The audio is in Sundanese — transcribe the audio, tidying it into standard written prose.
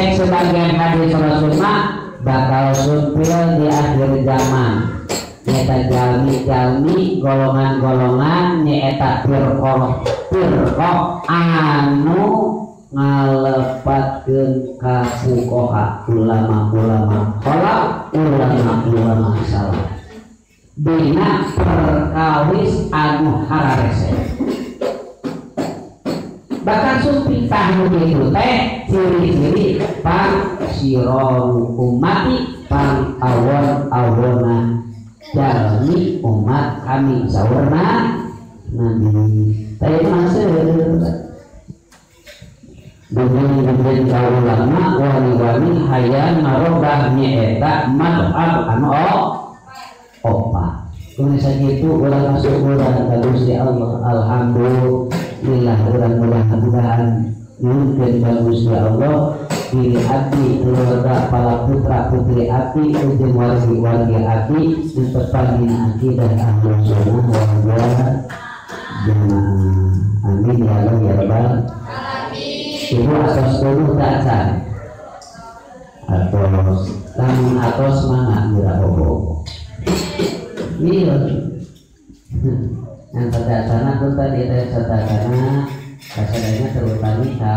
Cek sebagian hadis Rasul mah bakal sumpil di akhir zaman. Nyata jalmi-jalmi golongan-golongan nyaeta firqoh anu ngalepatkeun ka fuqaha ulama-ulama khalaf ulama-ulama salaf dina perkawis anu hararese. Bahkan sumpil tahun itu teh ciri-ciri pang sirolu umati pang awon-awona jalmi umat kami saurna nabi. Tapi masih dengan ulama wali-wali hayang marobah nyaeta madhab anu opat. Kemudian sakitu urang masuk urang ka Gusti Allah. Alhamdulillah urang mudah-mudahan nyuhunkeun ka Gusti Allah diri abdi keluarga para putra putri abdi jeung wargi-wargi abdi netepan dina akidah Ahlus Sunnah wal Jamaah. Amin ya Allah ya Rabbal alamin. Ibu atos dulu tacan atos lamun atos mana mira bobo. Iya. Yang tadacana tuh tadi teh sadacana kasadayana terutami ka